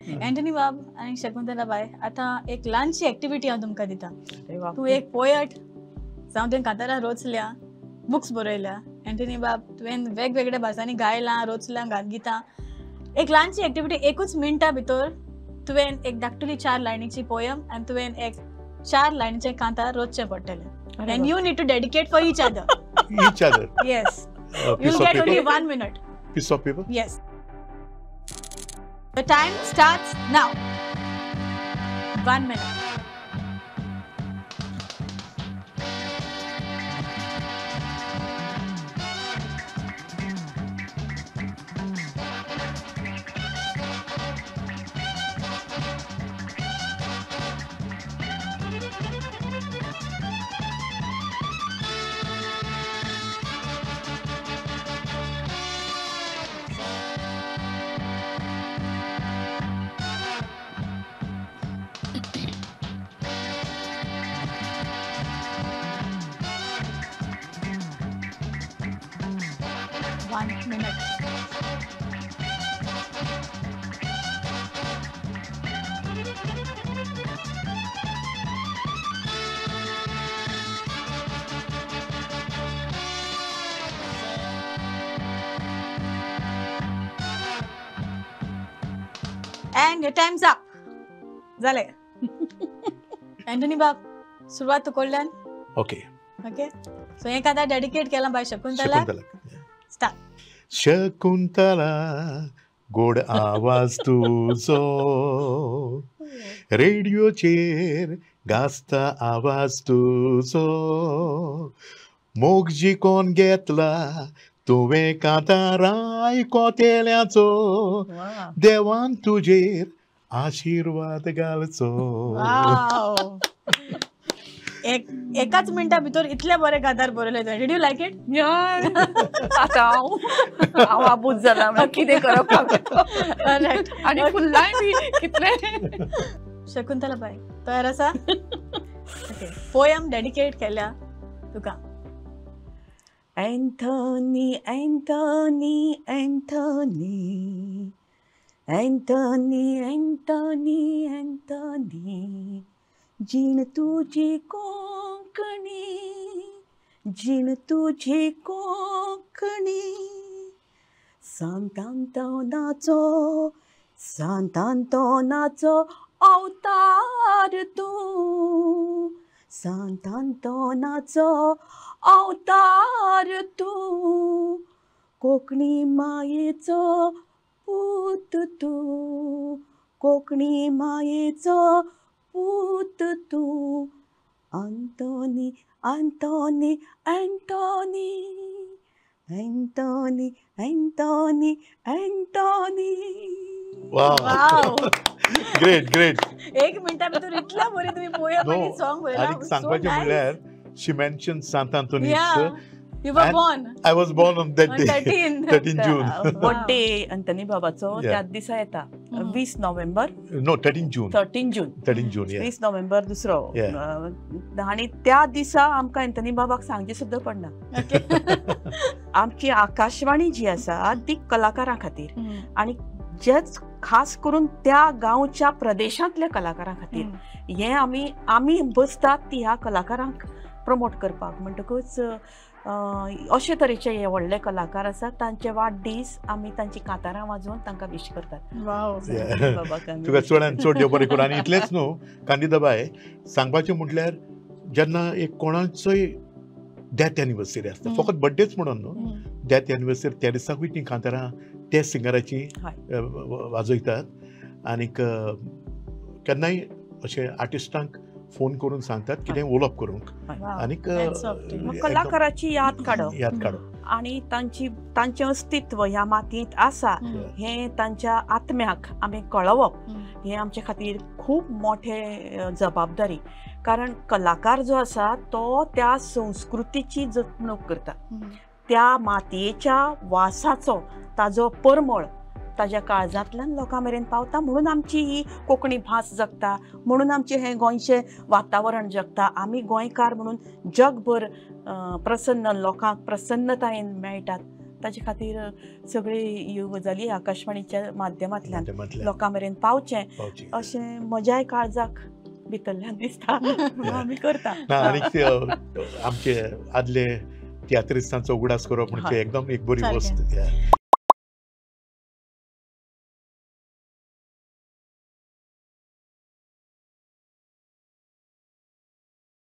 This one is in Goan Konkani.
अँटनी बाब आनी शकुंतला बाय, आतां एक ल्हानशी एक्टिविटी हांव तुमकां दिता. तूं एक पोयट जावं, तुवें कांतारां रचल्या, बुक्स बरयल्या. अँटनी बाब, तुवें वेगवेगळ्या भासांनी गायलां, रचलां गितां. एक ल्हानशी एक्टिविटी, एकूच मिनटा भितर तुवें एक धाकटुली 4 लायनीची पोयम आनी तुवें एक 4 लायनीचें कांतार रचचें पडटलें. And you need to dedicate for each other. Each other? Yes. You'll get only 1 minute. Piece of paper? Yes. The time starts now. 1 minute. Minute. And your time's up. जालें. अँटनी बाब, सुरवात तूं कडल्यान. ओके. ओके, सो हें कांतार डेडिकेट केलां बाय शकुंतला. स्टार्ट. शकुंतला गोड आवाज तुजो, रेडियोचेर गाजता आवाज तुजो, मोग जिकोन घेतला तुवें कांतारां आयकोतेल्याचो, देवान तुजेर आशिर्वाद घालचो. एकाच मिनटा भितर इतले बरे कांतार बरयले तुवें. Did you like it? आतां हांव आबूज जाला, कितें करप आनी फुल्लाय बी कितले. शकुंतला बाय, तयार आसा? ओके, पोयम डेडिकेट केल्या तुका. Anthony, Anthony, Anthony, Anthony, Anthony, Anthony, जीण तुजी कोंकणी, जीण तुजी कोंकणी, सांतांतोनाचो, सांतांतोनाचो अवतार तूं, सांतांतोनाचो अवतार तूं, कोंकणी मायेचो पूत तूं, कोंकणी मायेचो पूत तूं, Anthony, Anthony, Anthony, Anthony, Anthony, Anthony. Wow, great great. एक मिनटा भितर इतल्या बरें तुमी पोयम आनी सॉंग बरयलां. सांगपाचें म्हणल्यार she mentioned Sant Anthony. Yeah. You were born. I was born on that day. 13 June. Birthday Anthony बाबाचो त्याच दिसा येता, 20 नोव्हेंबर. No, 13 June. 13 June. 13 June. 20 नोव्हेंबर दुसरो. आनी त्या दिसा आमकां अँथनी बाबाक सांगचें सुद्दां पडना. आमची आकाशवाणी जी आसा ती कलाकारां खातीर, आनी जेच खास करून त्या गांवच्या प्रदेशांतल्या कलाकारां खातीर हें आमी आमी बसतात ती ह्या कलाकारांक प्रमोट करपाक. म्हणटकूच अशे तरेचे हे व्हडले कलाकार आसात, तांचे वाडदीस आमी तांची कांतारां वाजोवन तांकां विश करतात. तुका चडान चड देव बरें करूं. आनी इतलेंच न्हू कांदिदाबाय, सांगपाचें म्हटल्यार जेन्ना एक कोणाचोय डेथ एनिवर्सरी आसता, फकत बड्डेच म्हणून न्हू, डेथ एनिवर्सरी त्या दिसाकूय तीं कांतारां त्या सिंगराची वाजयतात. आनीक केन्नाय अशें आर्टिस्टांक फोन करून सांगतात कितें उलोवप करूंक. आनीक कलाकाराची याद काडप, याद काडप आनी तांची तांचें अस्तित्व ह्या मातयेंत आसा हें तांच्या आत्म्याक आमी कळोवप हें आमचे खातीर खूब मोठे जबाबदारी. कारण कलाकार जो आसा तो त्या संस्कृतीची जपणूक करता, त्या मातयेच्या वासाचो ताजो परमळ ताज्या काळजांतल्यान लोकां मेरेन पावता. म्हणून आमची ही कोंकणी भास जगता, म्हणून आमचें हें गोंयचें वातावरण जगता. आमी गोंयकार म्हणून जगभर प्रसन्न लोकांक प्रसन्नतायेन मेळटात. ताजे खातीर सगळे ह्यो गजाली आकाशवाणीच्या माध्यमांतल्यान लोकां मेरेन पावचें अशें म्हज्याय काळजाक भितरल्यान दिसता म्हणून आमी करता. आनी आमचे आदले तियात्रिस्तांचो उगडास करप म्हणजे एकदम एक बरी वस्त.